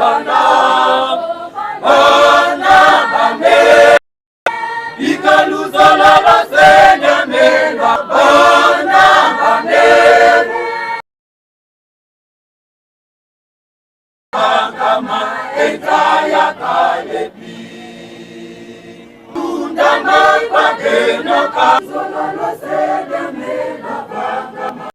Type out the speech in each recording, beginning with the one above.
bana bana bane ikaluzala basenyamela bana bane Kama etaya kalebi Tundama kwagenoka Zololo senyamela bangama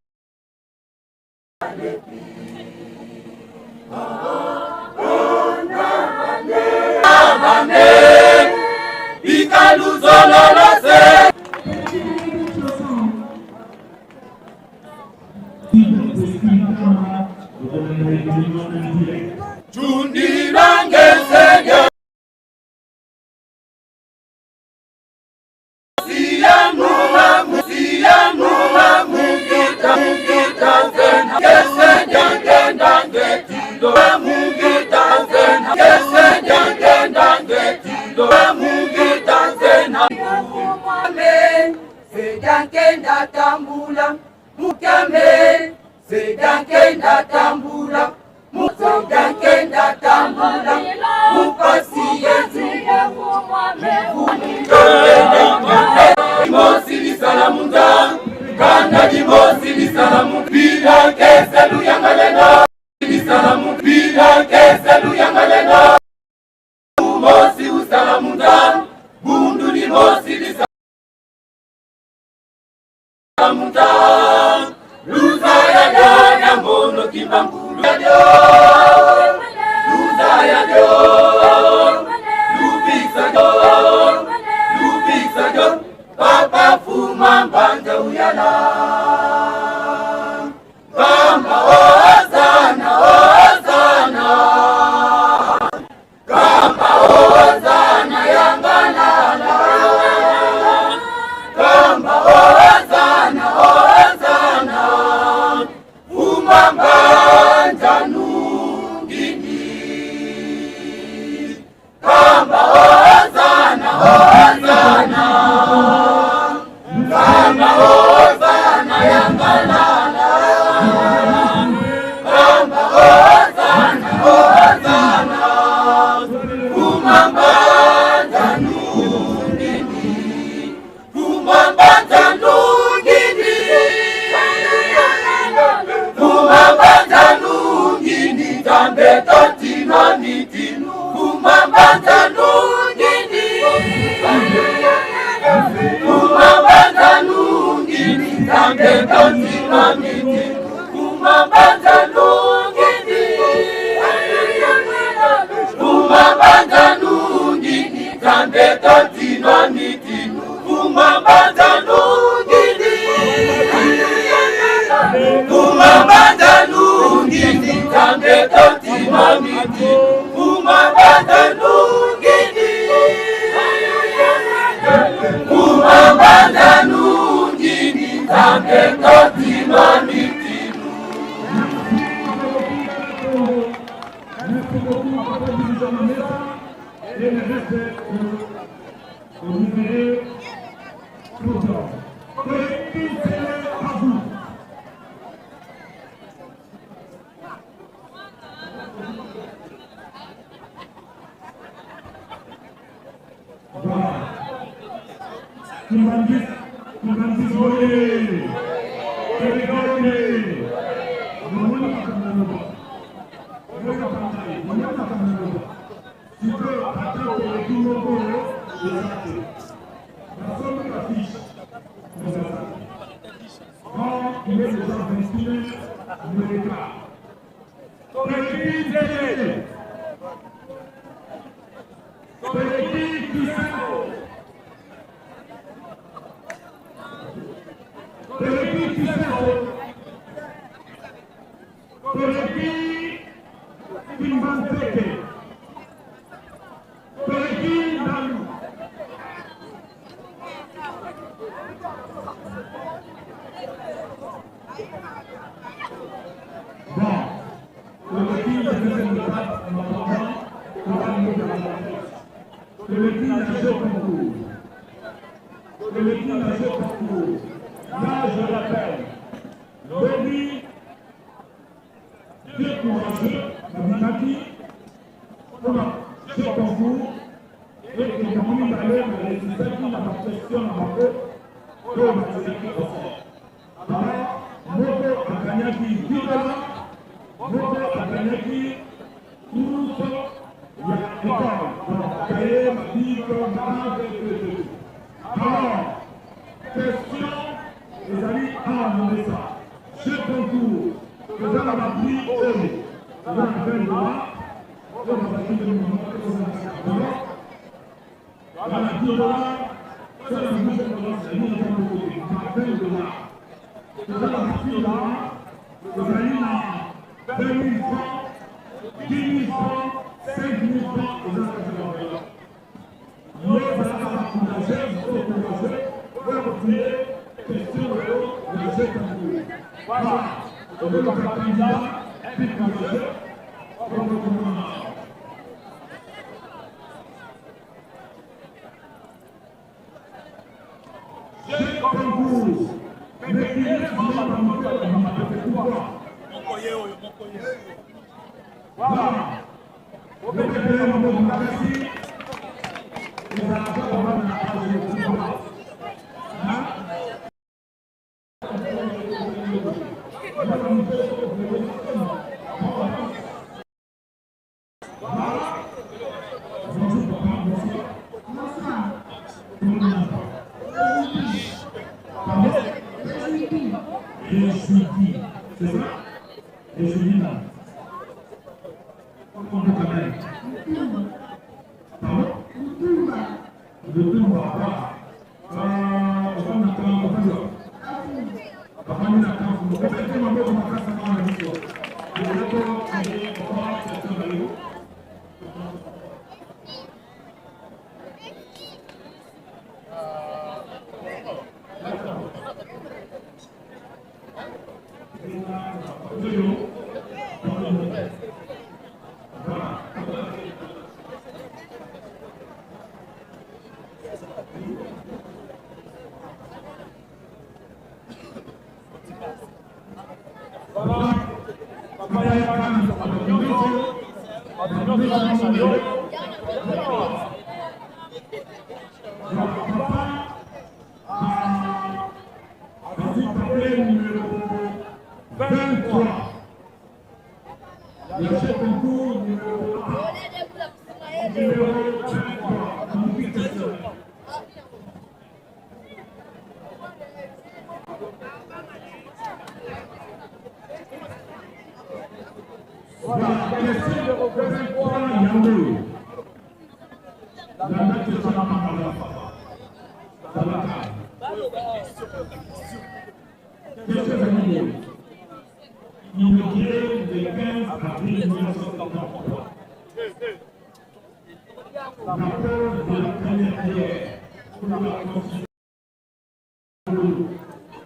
Mpona jeu concours ete bango mibale balekisaki na baquestion na bango oyo batisaki osor. Alors, moko aganyaki 10 dollars, moko aganyaki trousse ya école. Donc, cahier, mabique, mabique, et tout. Alors, question ezali awa na mesa. Jeu concours eza na baprix oyo eza na 20 dollars, oyo bazali dollars, eza na 10 dollars, eza na 10 dollars, eza na 20 dollars, eza na 10 dollars, ezali na 20 000 francs, 10 000 francs, 5 000 francs, eza na kati ya enveloppe. Yo ozalaka ba courageuse oyo courageux oyo akotie question na yo na jeu concours. Voilà, okoluka candidat plus courageux okokomona. Jeu concours. Mais il est Voilà. Obetele maboko makasi. Ezalaka kobana na age. Bonjour papa, bonsoir. Bonsoir. Pardon? Jeudi. C'est ça? Jeudi là. On peut quand même. Pardon? Le Tumba, voilà. Bafandi na camp. Obete maboko makasi na wana biso. Eloko papa, question na yo. Numéro 23. Le chef concours numéro 1. Numéro 23. Question. Voilà, question numéro 23, Yango. La date de Question animaux. Inauguré le 15 avril 1973. La pose de la première pierre pour la construction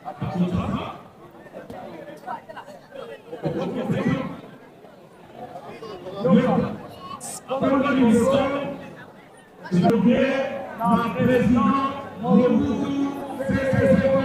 à Kinshasa. Le ma président Mobutu Sese Seko.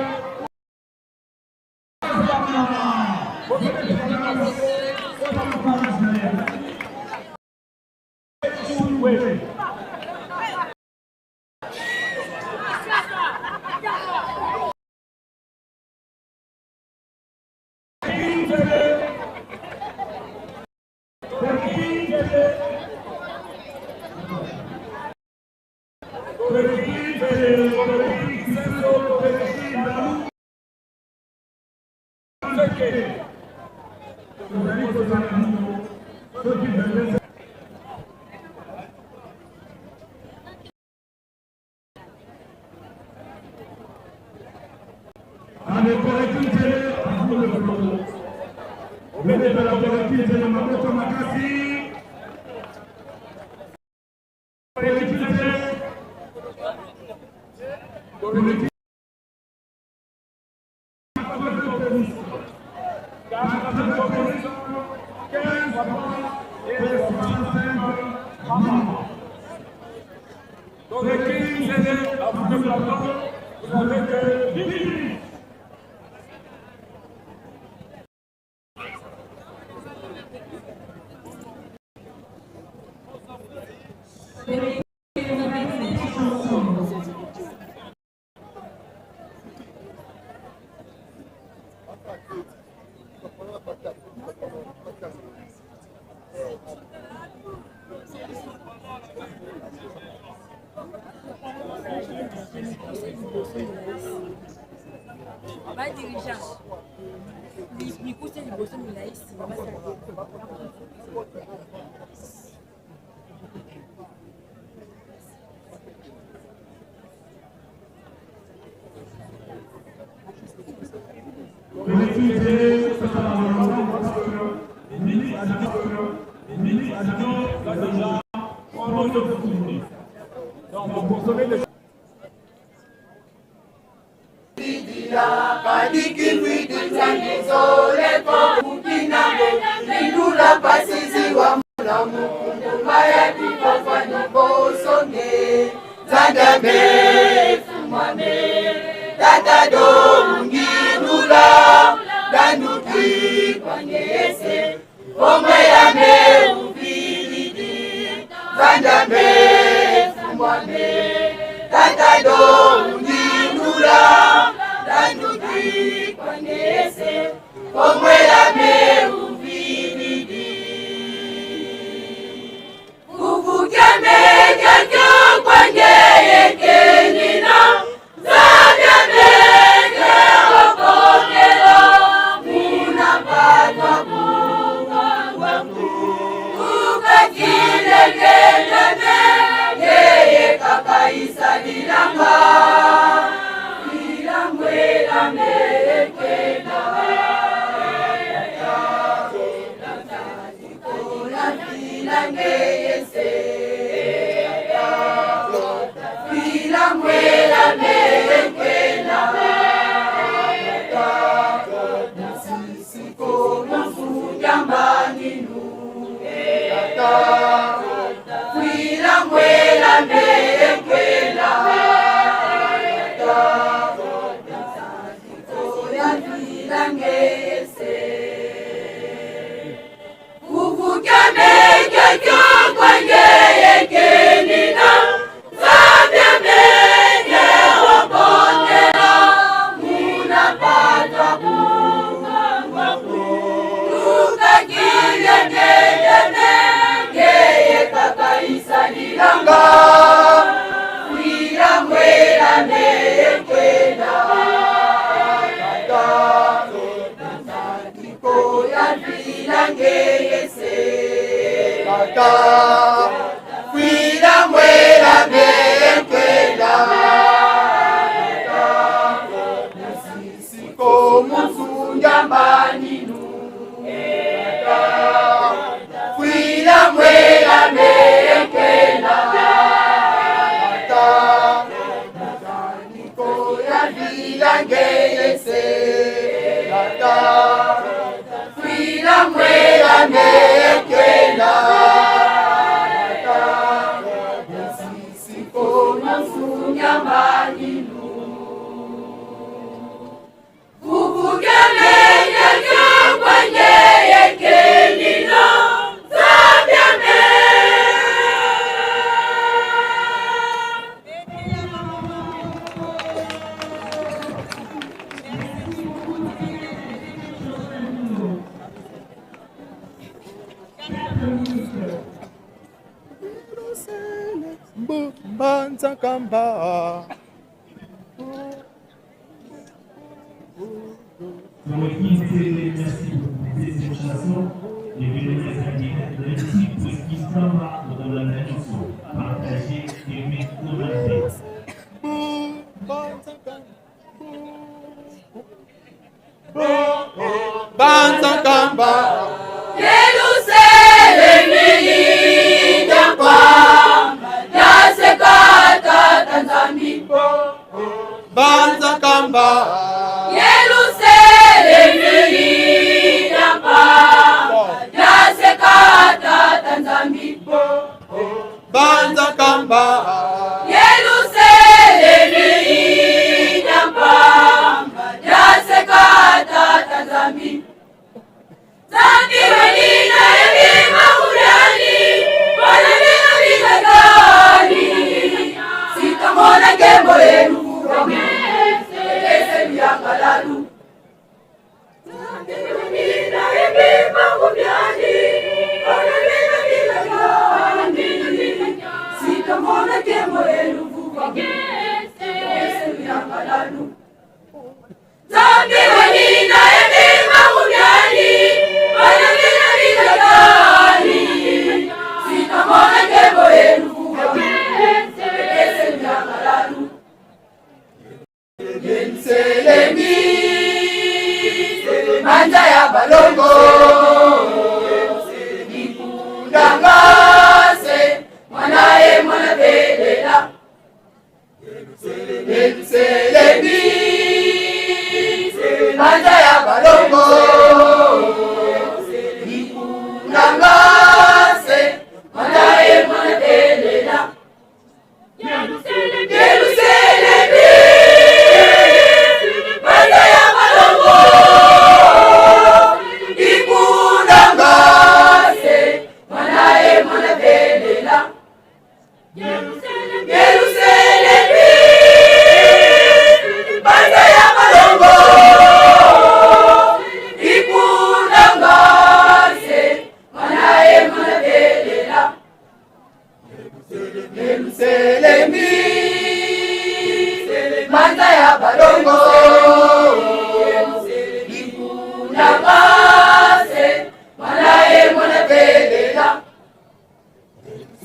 Vous avez que 10 minutes. Ba dirigeant mikuse liboso milai nsima basala.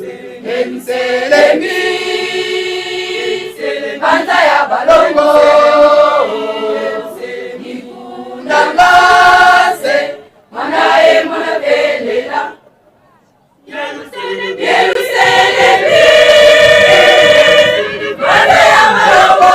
Yelusalemi, panza ya balongo, mikunda ngase, mwana ye mwana telela. Yelusalemi, panza ya balongo.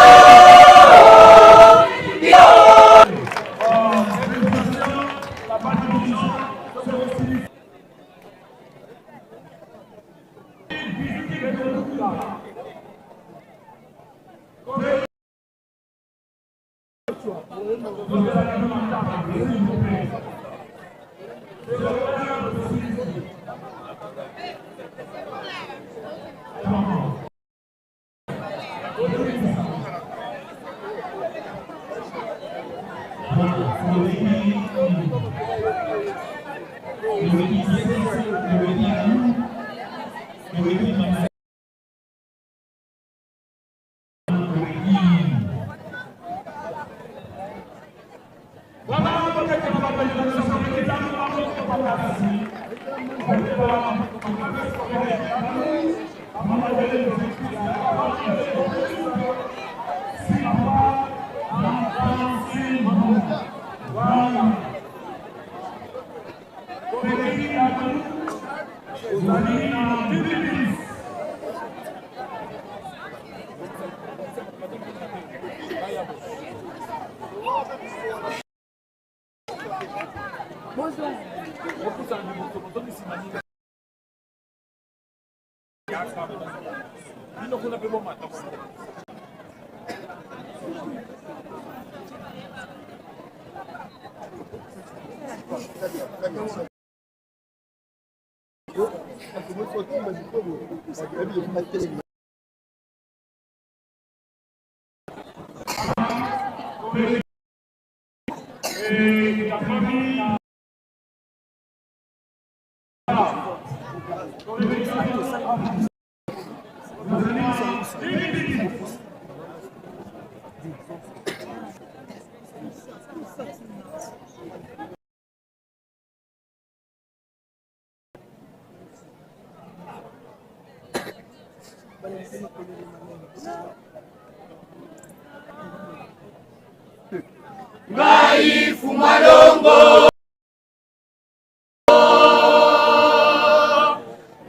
Ngai Fumalongo,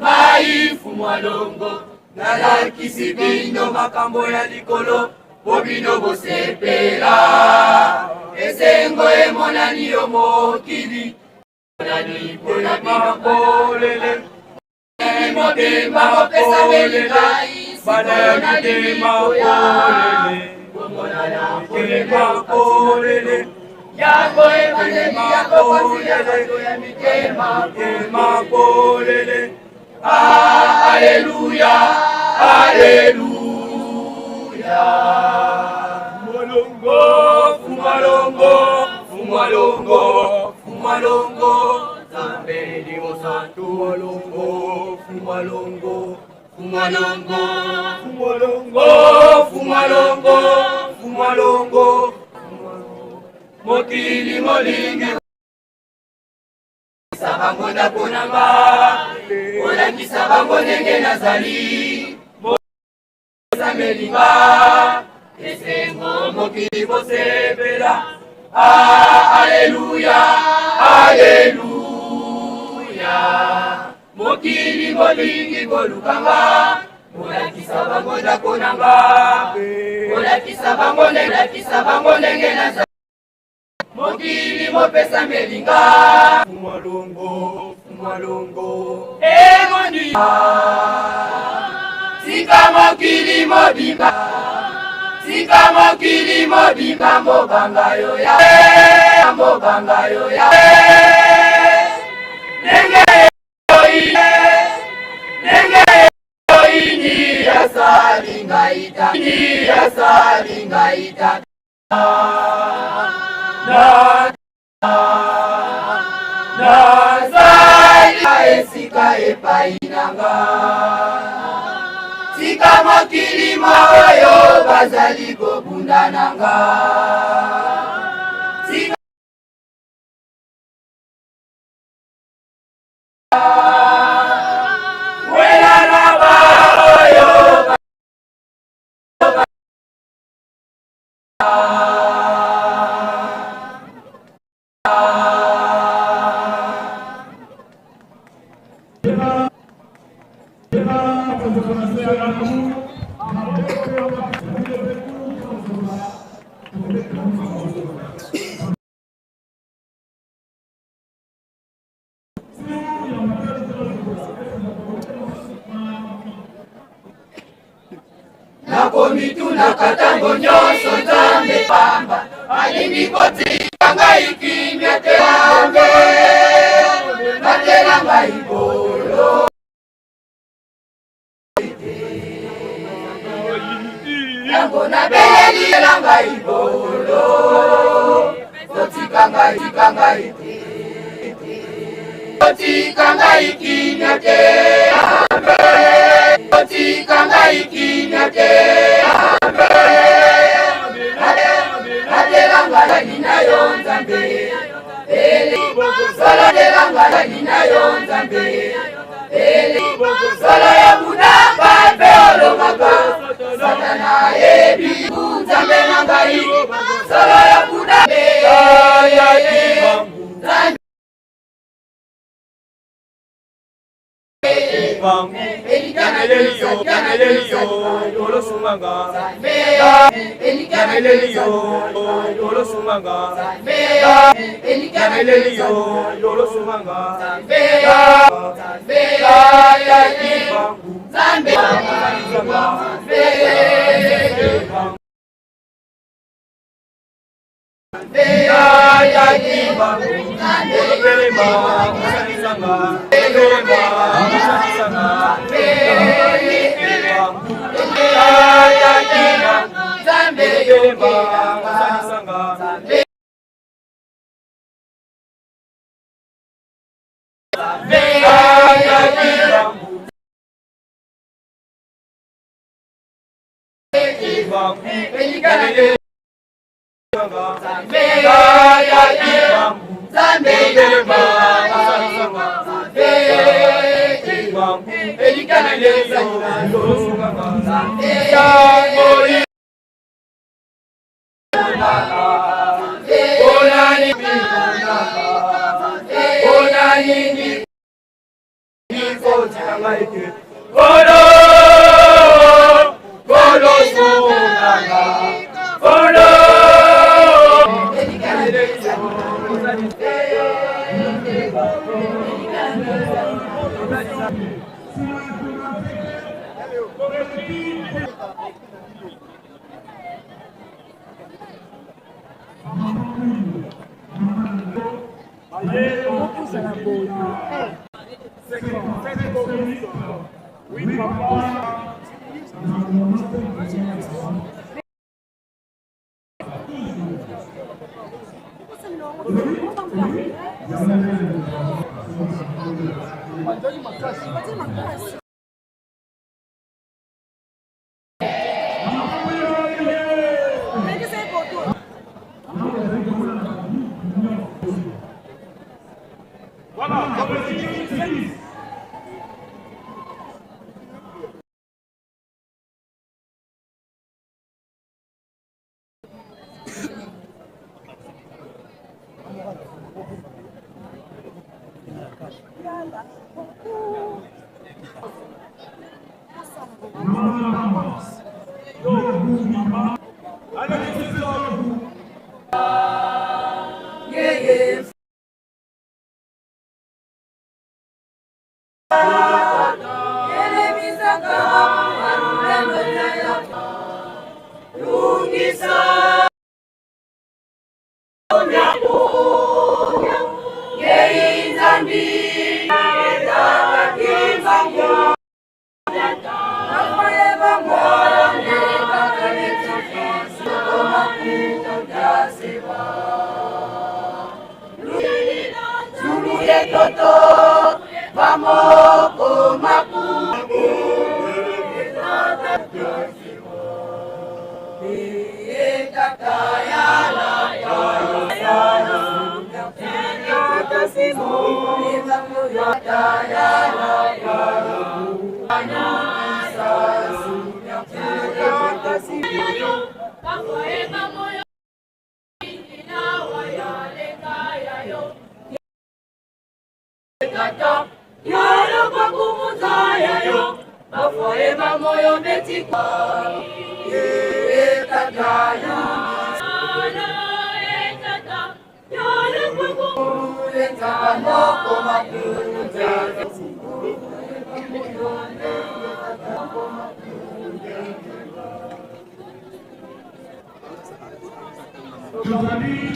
ngai Fumalongo, nalakisi bino makambo ya likolo po bino bosepela. Esengo emonani yo mokili, emonani mpona bino polele. Mobimba mopesameli ngai, sikoyo nalingi koya komonana polele. Yango ebandeli ya bokonzi ya bato ya mitema polele. Ah, aleluya, aleluya. Molongo, fumalongo, fumalongo, fumalongo, Nzambe limosantu. Fumalongo, fumalongo, fumalongo, fumalongo, fumalongo, fumalongo. Mokili molingi bango ndako na nga, kolakisa bango ndenge nazali bosameli nga esengo, mokili bosepela. Ah, aleluya, aleluya. Mokili molingi kolukanga, kolakisa bango ndako na nga, kolakisa bango, kolakisa bango ndenge nazali. Mokili mopesameli nga. Fumalongo, fumalongo, emoni tika mokili mobimba, tika mokili mobimba mobanga yo ya, mobanga yo ya ndenge ndenge oini asali ngai ta, asali ngai ta nazali esika epai nanga. Tika mokili oyo bazali kobunda nanga. Tika wela. Nakomitunaka ntango nyonso, Nzambe pamba alingi kotika ngai kimia te. Nzambe, batela ngai bolo. Ntango nabeleli ngai bolo, kotika ngai, tika ngai te, kotika ngai kimia te. Nzambe, kotika ngai kimia te. Nzambe, batela ngai na yo, Nzambe, salatela ngai na yo, Nzambe. Solo ya bunaka mpe olongaka Satana, ayebi Nzambe na ngai. Solo ya buna Nzambe. Nameleli yo, olosunganga. Nameleli yo, olosunganga. Nameleli yo, olosunganga. Nzambe. Nzambe yokelanga. Nzambe yokelanga. Kolo, kolo sunganga, kolo. Okosala boye. Voilà. Toto vamoko maku. Tozali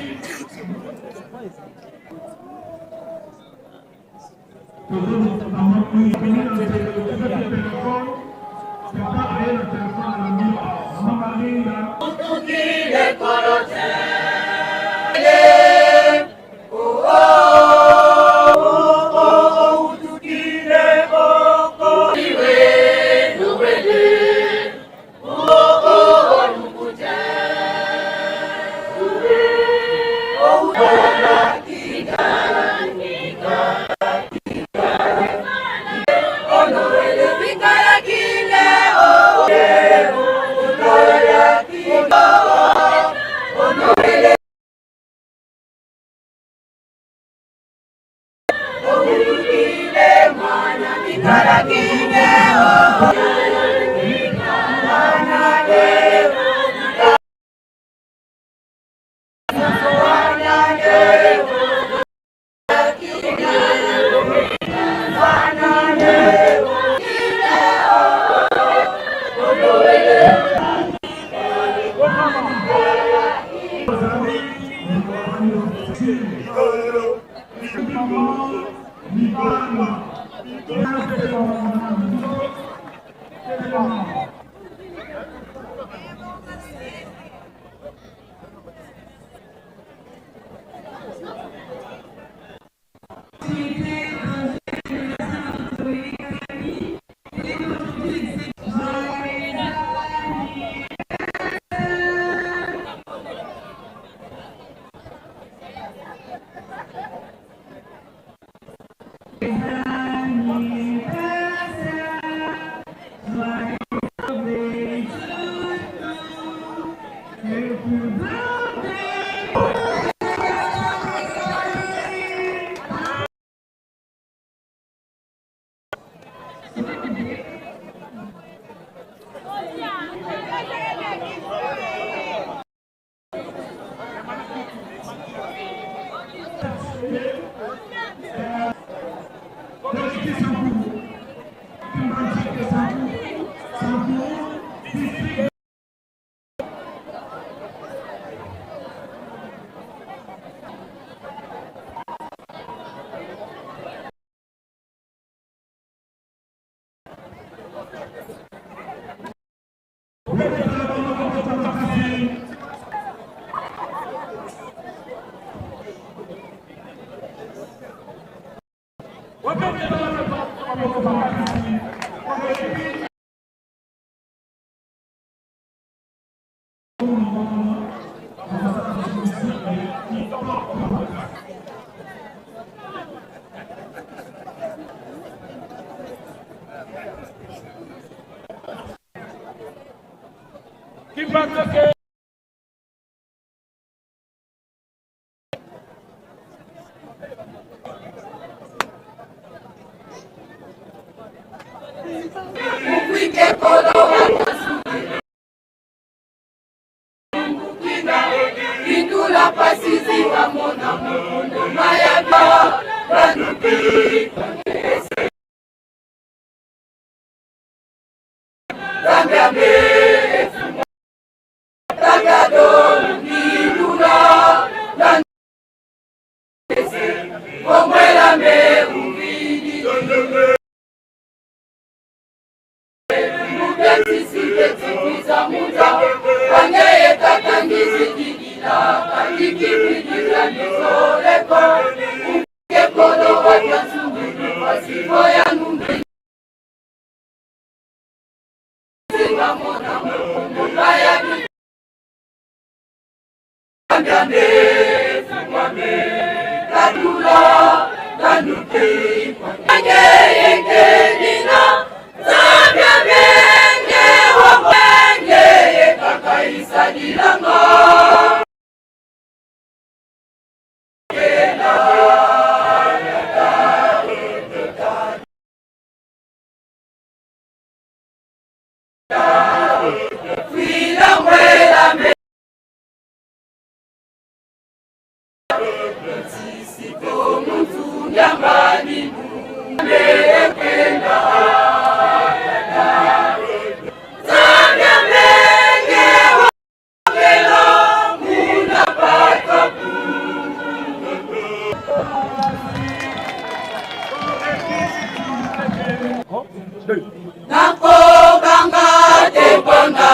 Nakobanga te mpona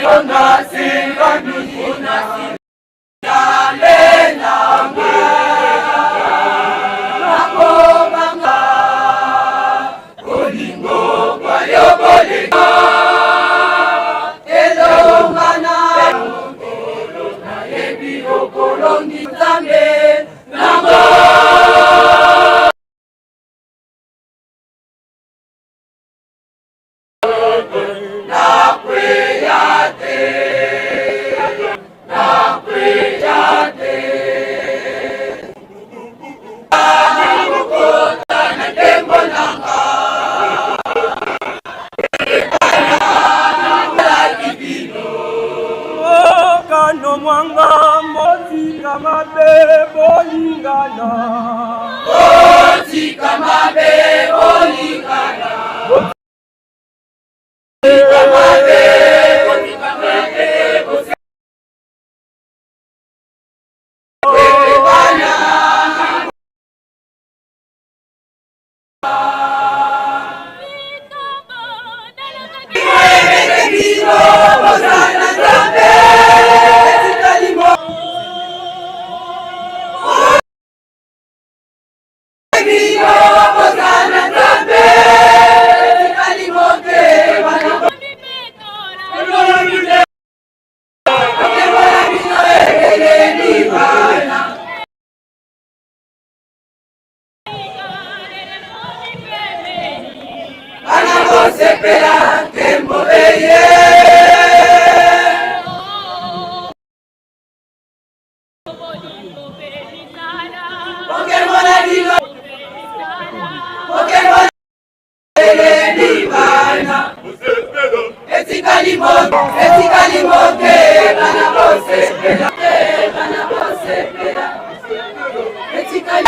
mpona Nzambe na nga. Nakobanga bolingo bwa yo bolingo elonga na nayebi okolongi Nzambe na nga. Kano mwanga motika mabe bolingana Botika mabe bolingana Botika mabe botika mabe botika bana. Bino bozana Nzambe etikali mo bino bozana Nzambe etikali moke bana Okebola bino ebelemi bana. Bana bosepela nkembo eye. Okebola bino okebola ebelemi bana. Etikali moke, etikali moke, bana bosepela, bana bosepela. Etikali.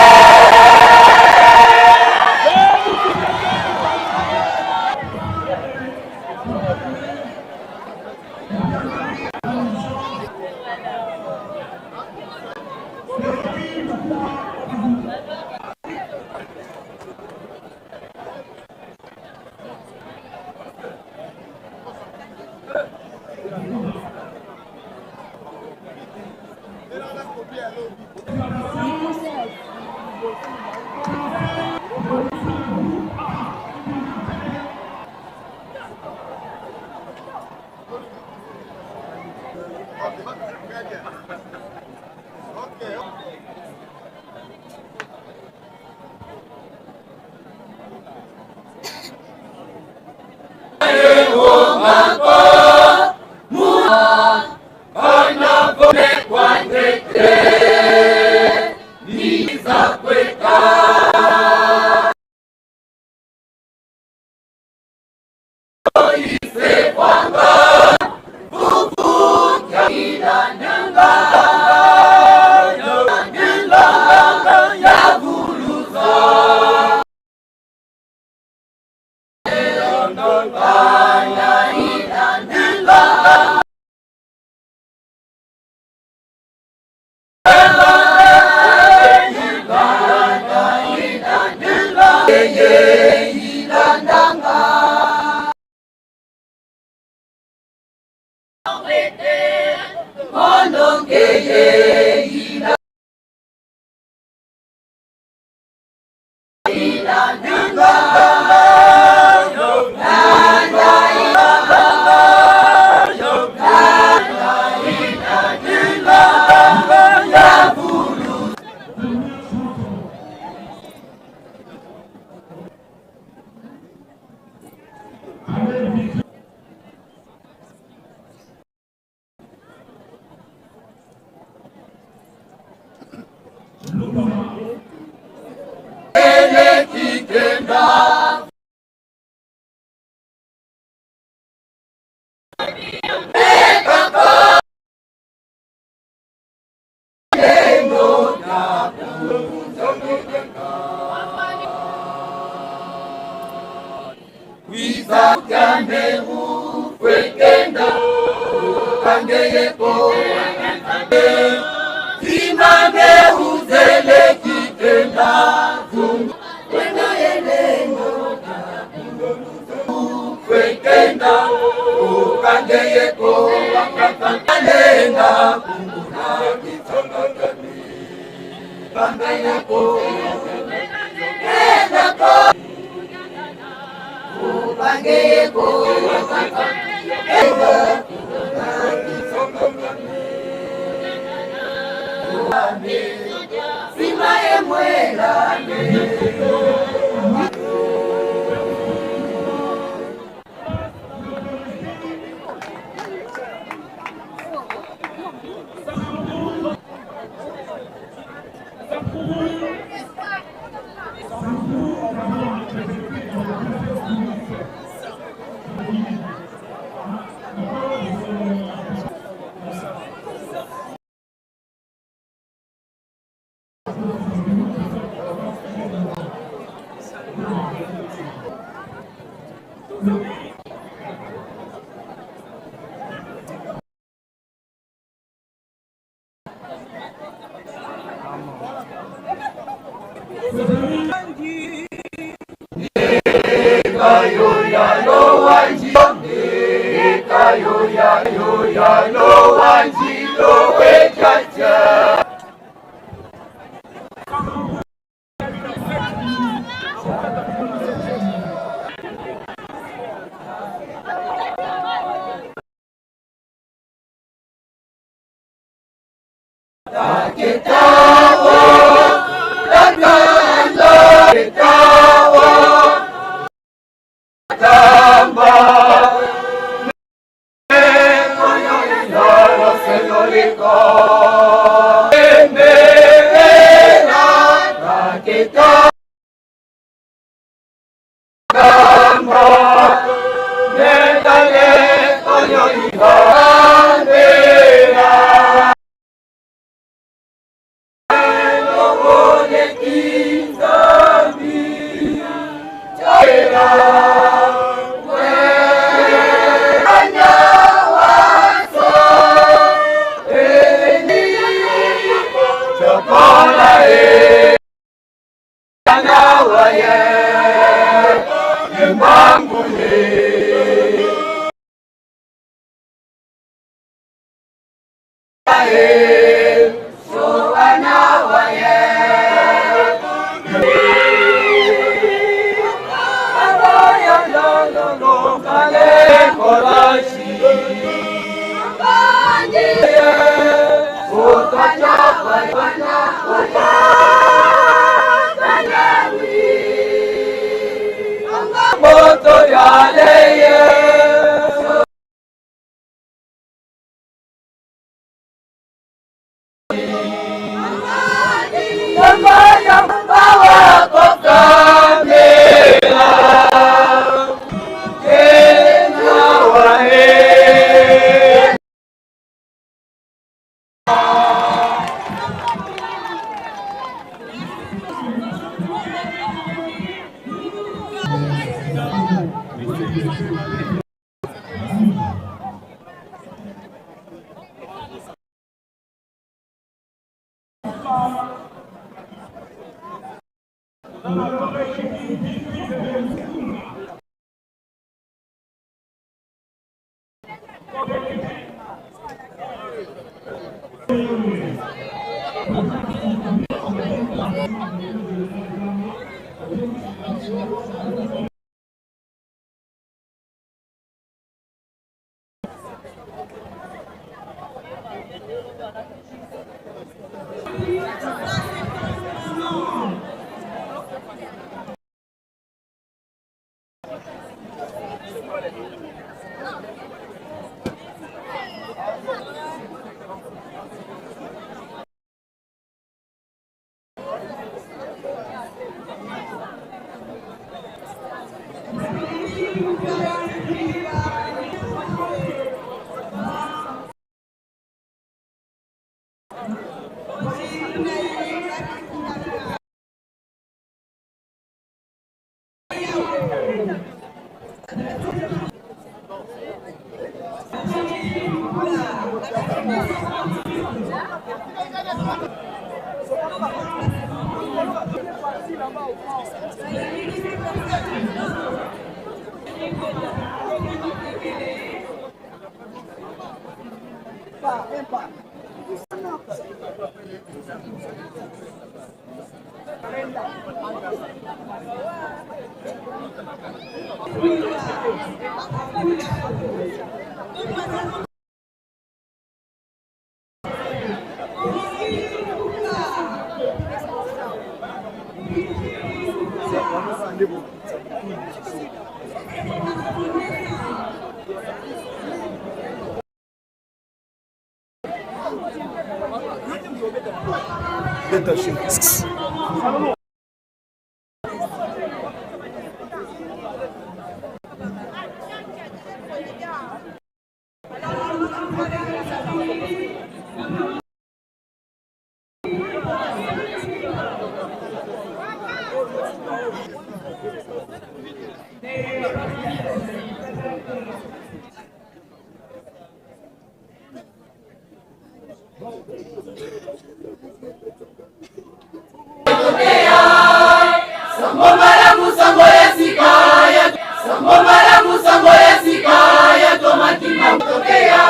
Sango malamu, sango ya sika ya sango malamu, sango ya sika ya tomati toteya.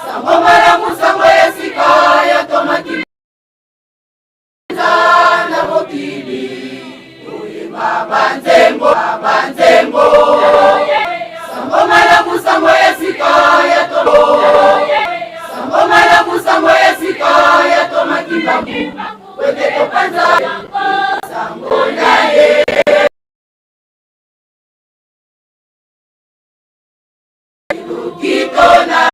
Sango malamu, sango ya sika ya tomati na mokili toyemba banzembo banzembo. Sango malamu, sango ya sika ya to sango malamu, sango ya sika ya tomati kwete topanza sango na ye. Lukito na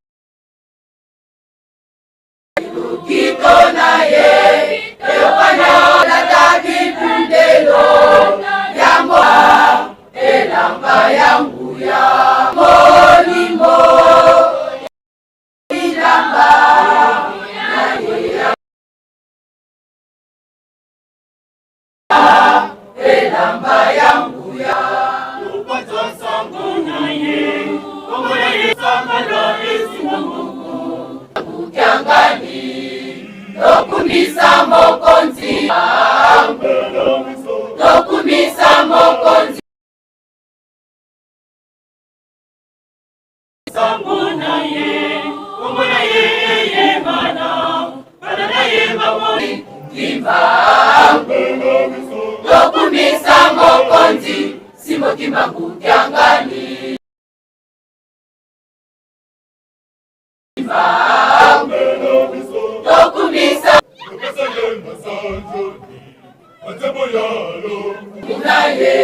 lukito na ye eyokana nataki pundelo yango elamba ya nguya molimo elamba na ye elamba ya nguya. Kukyangani tokumisa mokonzi, tokumisa mokonzi. Sango na ye, kombo na ye eyebana, bana na ye bamoni. Kimbangu tokumisa mokonzi Simon Kimbangu Kiangani. Kimbangu tokumisa na ye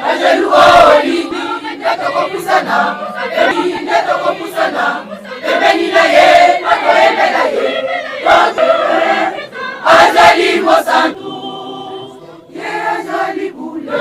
angelu olingi nde tokopusana, nde tokopusana pembeni na ye, toyembela ye, azali mosantu, ye azali bule.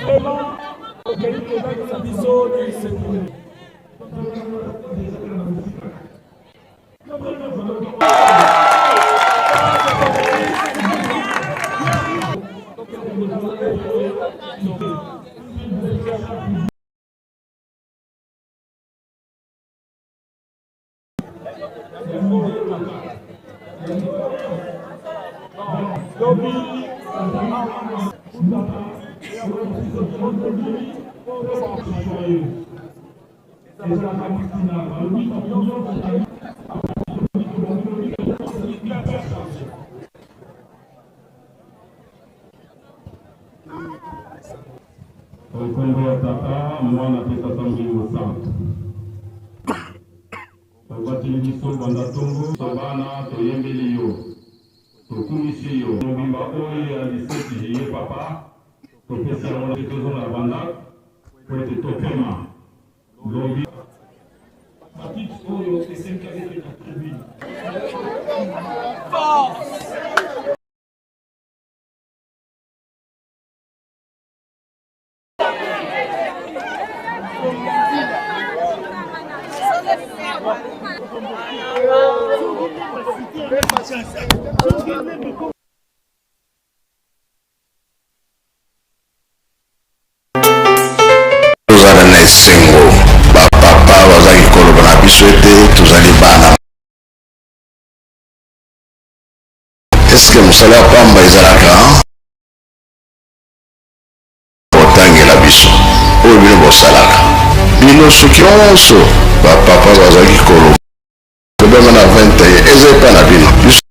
Vraiment, okei kolakisa biso na esengo. Nkombo ya Tata, Mwana mpe Tata Molimo Santu. Obateli biso banda ntongo, biso bana toyembeli yo, tokumisi yo. Mobimba oyo ya 17 juillet papa, topesi yango na tozonga na bandako mpo ete topema lobi. Bakiti oyo esengi ete na tribune. Tozala na esengo, ba papa bazalaki koloba na biso ete tozali bana. Est-ce que mosala ya pamba ezalaka? Botangela biso oyo bino bosalaka. Bino soki onso ba papa bazalaki koloba tobanga na 21 eza epa na bino. Biso.